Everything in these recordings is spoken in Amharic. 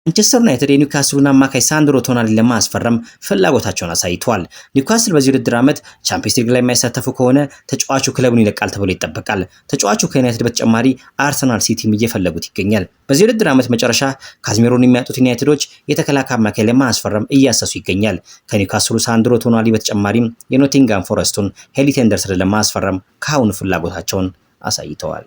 ማንቸስተር ዩናይትድ የኒውካስሉን አማካይ ሳንድሮ ቶናሊ ለማስፈረም ፍላጎታቸውን አሳይተዋል። ኒውካስል በዚህ ውድድር ዓመት ቻምፒየንስ ሊግ ላይ የማይሳተፉ ከሆነ ተጫዋቹ ክለቡን ይለቃል ተብሎ ይጠበቃል። ተጫዋቹ ከዩናይትድ በተጨማሪ አርሰናል፣ ሲቲም እየፈለጉት ይገኛል። በዚህ ውድድር ዓመት መጨረሻ ካዝሜሮን የሚያጡት ዩናይትዶች የተከላካይ አማካይ ለማስፈረም እያሰሱ ይገኛል። ከኒውካስሉ ሳንድሮ ቶናሊ በተጨማሪም የኖቲንጋም ፎረስቱን ኤሊየት ኤንደርሰንን ለማስፈረም ከአሁኑ ፍላጎታቸውን አሳይተዋል።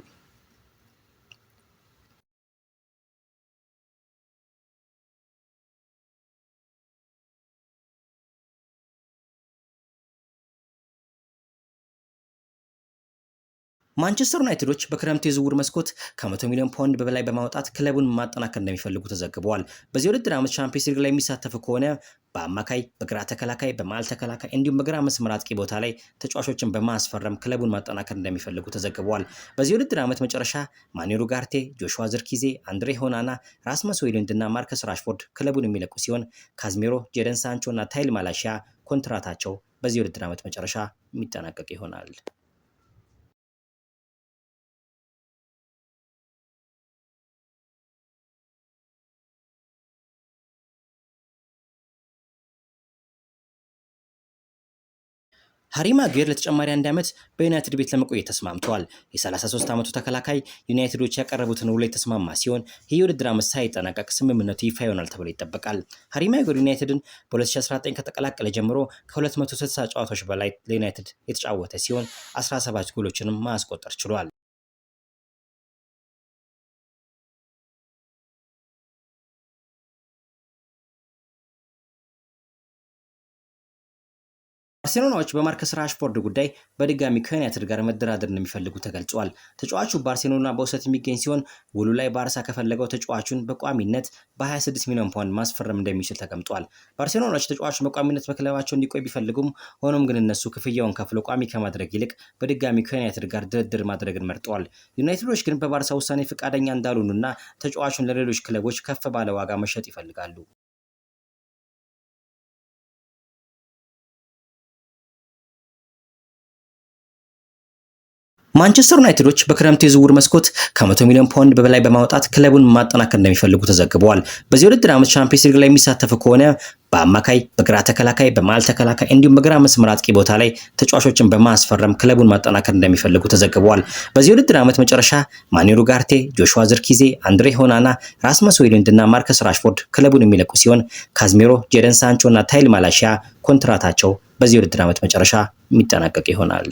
ማንቸስተር ዩናይትዶች በክረምቱ የዝውውር መስኮት ከ100 ሚሊዮን ፓውንድ በላይ በማውጣት ክለቡን ማጠናከር እንደሚፈልጉ ተዘግበዋል። በዚህ ውድድር ዓመት ቻምፒየንስ ሊግ ላይ የሚሳተፉ ከሆነ በአማካይ፣ በግራ ተከላካይ፣ በመሃል ተከላካይ እንዲሁም በግራ መስመር አጥቂ ቦታ ላይ ተጫዋቾችን በማስፈረም ክለቡን ማጠናከር እንደሚፈልጉ ተዘግበዋል። በዚህ ውድድር ዓመት መጨረሻ ማኑኤል ኡጋርቴ፣ ጆሹዋ ዝርኪዜ፣ አንድሬ ኦናና፣ ራስመስ ሆይሉንድ እና ማርከስ ራሽፎርድ ክለቡን የሚለቁ ሲሆን ካዝሜሮ፣ ጄደን ሳንቾ እና ታይል ማላሺያ ኮንትራታቸው በዚህ ውድድር ዓመት መጨረሻ የሚጠናቀቅ ይሆናል። ሃሪ ማጉዌር ለተጨማሪ አንድ ዓመት በዩናይትድ ቤት ለመቆየት ተስማምተዋል። የ33 ዓመቱ ተከላካይ ዩናይትዶች ያቀረቡትን ውል የተስማማ ሲሆን ይህ የውድድር ዓመት ሳይጠናቀቅ ስምምነቱ ይፋ ይሆናል ተብሎ ይጠበቃል። ሃሪ ማጉዌር ዩናይትድን በ2019 ከተቀላቀለ ጀምሮ ከ260 ጨዋታዎች በላይ ለዩናይትድ የተጫወተ ሲሆን 17 ጎሎችንም ማስቆጠር ችሏል። ባርሴሎናዎች በማርከስ ራሽፎርድ ጉዳይ በድጋሚ ከዩናይትድ ጋር መደራደር እንደሚፈልጉ ተገልጿል። ተጫዋቹ ባርሴሎና በውሰት የሚገኝ ሲሆን ውሉ ላይ ባርሳ ከፈለገው ተጫዋቹን በቋሚነት በ26 ሚሊዮን ፓውንድ ማስፈረም እንደሚችል ተቀምጧል። ባርሴሎናዎች ተጫዋቹን በቋሚነት በክለባቸው እንዲቆይ ቢፈልጉም ሆኖም ግን እነሱ ክፍያውን ከፍሎ ቋሚ ከማድረግ ይልቅ በድጋሚ ከዩናይትድ ጋር ድርድር ማድረግን መርጠዋል። ዩናይትዶች ግን በባርሳ ውሳኔ ፈቃደኛ እንዳልሆኑና ተጫዋቹን ለሌሎች ክለቦች ከፍ ባለ ዋጋ መሸጥ ይፈልጋሉ። ማንቸስተር ዩናይትዶች በክረምቱ የዝውውር መስኮት ከ100 ሚሊዮን ፓውንድ በላይ በማውጣት ክለቡን ማጠናከር እንደሚፈልጉ ተዘግበዋል። በዚህ ውድድር ዓመት ቻምፒየንስ ሊግ ላይ የሚሳተፉ ከሆነ በአማካይ፣ በግራ ተከላካይ፣ በመሃል ተከላካይ እንዲሁም በግራ መስመር አጥቂ ቦታ ላይ ተጫዋቾችን በማስፈረም ክለቡን ማጠናከር እንደሚፈልጉ ተዘግበዋል። በዚህ ውድድር ዓመት መጨረሻ ማኑኤል ኡጋርቴ፣ ጆሹዋ ዝርኪዜ፣ አንድሬ ኦናና፣ ራስመስ ሆይሉንድ እና ማርከስ ራሽፎርድ ክለቡን የሚለቁ ሲሆን ካዝሜሮ፣ ጄደን ሳንቾ እና ታይል ማላሺያ ኮንትራታቸው በዚህ ውድድር ዓመት መጨረሻ የሚጠናቀቅ ይሆናል።